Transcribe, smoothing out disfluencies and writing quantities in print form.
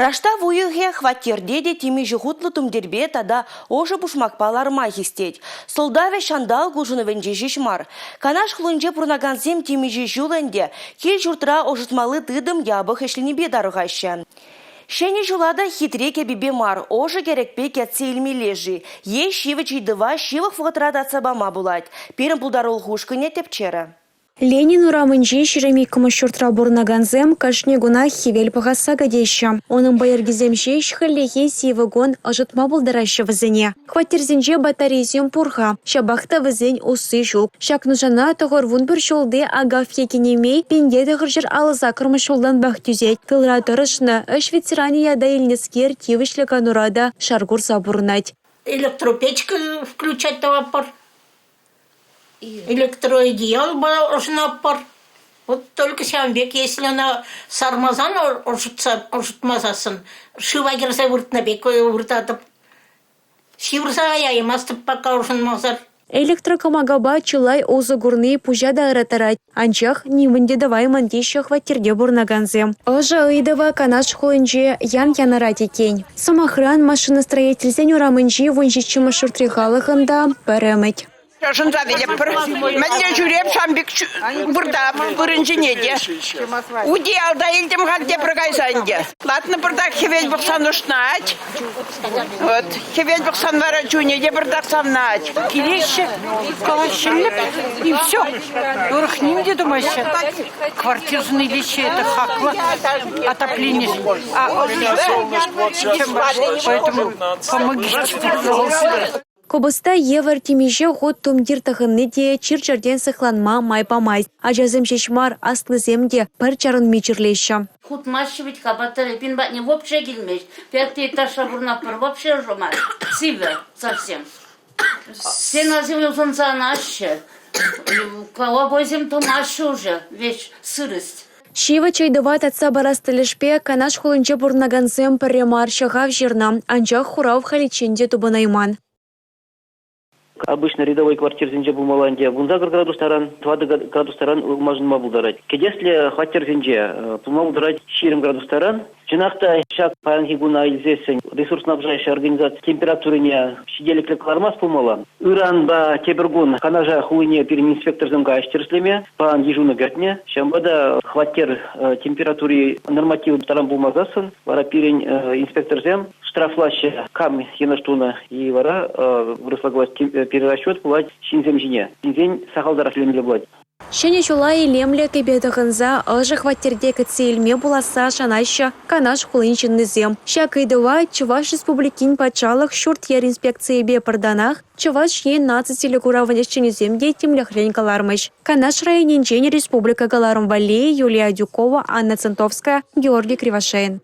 Раштав уйӑхӗ хваттерте те темиҫе хутлӑ тумтирпе тата ӑшӑ пушмакпа ларма хистет. Сӑлтавӗ ҫанталӑк улшӑнӑвӗнче ҫеҫ мар. Канаш хулинче пурӑнакансем темиҫе ҫул ӗнтӗ кил-ҫуртра ӑшӑтмалли тытӑм япӑх ӗҫленипе тарӑхаҫҫӗ. Ҫӗнӗ ҫула та хитре кӗпепе мар, ӑшӑ кӗрӗкпе кӗтсе илмелле-ши е ҫивӗч ыйтӑва ҫывӑх вӑхӑтра татса пама пулать? Пирӗн пултарулӑх ушкӑнӗ тӗпчерӗ. Ленин урамӗнчи 22-мӗш ҫуртра пурӑнакансем кашни кунах хӗвел пӑхасса кӗтеҫҫӗ. Унӑн пайӑркисем ҫеҫ хӗллехи сивӗ кун ӑшӑтма пултараҫҫӗ вӗсене. Хваттерсенче батарейсем пур-ха, ҫапах та вӗсен усси ҫук. Ҫак нушана 91 ҫулти Агафья кинемей 1958 ҫултанпах тӳсет. Тылра тӑрӑшнӑ, ӗҫ ветеранӗ ята илнӗскер тивӗҫлӗ канура та шар курса пурӑнать. Электропечка включать тӑватпӑр. Электроодеялпа ӑшӑнатпӑр. Вот только ҫавӑн пек, если ӑна сармасан, ӑшӑтса ӑшӑтмасассӑн шыва кӗрсе выртнӑ пек выртатӑп. Ҫывӑрса каяймастӑп пока ӑшӑнмасӑр. Электрокӑмакапа чылай усӑ курни пуҫа та ыраттарать. Анчах нимӗн те тӑваймӑн теҫҫӗ хваттерте пурӑнакансем. Ӑшӑ ыйтӑвӗ Канаш хулинче ян янӑрать иккен. Сӑмахран, машиностроительсен урамӗнчи 17-мӗш ҫуртри халӑхӑн та пӗр ӗмӗт. Ӑшӑнса вилӗпӗр. Мӗнле ҫӳреп, ҫавӑн пек выртап вырӑн ҫине те. Утиялта илтӗм халь тепӗр кайса ӗнтӗ. Лартнӑ пӑртак хӗвел пӑхсан ӑшнать. Вот. Хӗвел пӑхсан вара чунӗ те пӑртак савнать. Килеҫҫӗ, калаҫҫӗ и все. Урӑх ним те тумаҫҫӗ. Квартирӑшӑн илеҫҫӗ, это хаклӑ отопление. А поэтому помогите, пожалуйста. Купӑста евӗр темиҫе хут тумтир тӑхӑнни те чир-чӗртен сыхланма май памасть. Ачасем ҫеҫ мар, аслисем те пӗр чарӑнми чирлеҫҫӗ. Хутмаҫҫӗ вӗт-ха батарейпин патне вообще килмест. Пятый этажра пурӑнатпӑр, вообще ӑшӑ мар, сивӗ совсем. Стенасем юсанса анаҫҫӗ, обойсем тӑмаҫҫӗ уже, весь сырость. Ҫивӗч ыйтӑва татса парас тӗлӗшпе Канаш хулинче пурӑнакансем пӗрре мар ҫӑхав ҫырнӑ, анчах хурав халиччен те тупӑнайман. Обычно рядовой квартирсенче пулмалла ӗнтӗ. 18 градус таран, 4 градус таран ылмашӑнма пултарать. Кӗтеслӗ хваттерсенче пулма пултарать 20 градус таран. Чӑнах та ҫак паянхи куна илсессӗн ресурсснабжающая организаци температурине ҫителӗклӗ кӑлармасть пулмалла. Ыранпа тепӗр кун Канаша хулине пирӗн инспекторсем кайӗҫ тӗрӗслеме. Паян йышӑну кӗртнӗ. Ҫавӑнпа та хваттер температури норматив таран пулмасассӑн вара пирӗн инспекторсем штрафлаҫҫӗ кам йӑнӑш тунӑ и вара вырӑсла калать перерасчет пулать ҫынсем ҫине. Ҫынсен сахалтарах тӳлемелле пулать. Ҫӗнӗ ҫула илемлӗ кӗпе тӑхӑнса ӑшӑ хваттерте кӗтсе илме пуласса шанаҫҫӗ Канаш хулин ҫыннисем. Ҫак ыйтӑва Чӑваш Республикин патшалӑх ҫурт-йӗр инспекцийӗпе пӗр танах Чӑваш Ен наци телекуравӗн ӗҫченӗсем те тимлӗхрен кӑлармӗҫ. Канаш районӗнчен республика кӑларӑм валли Юлия Адюкова, Анна Центовская, Георгий Кривошеин.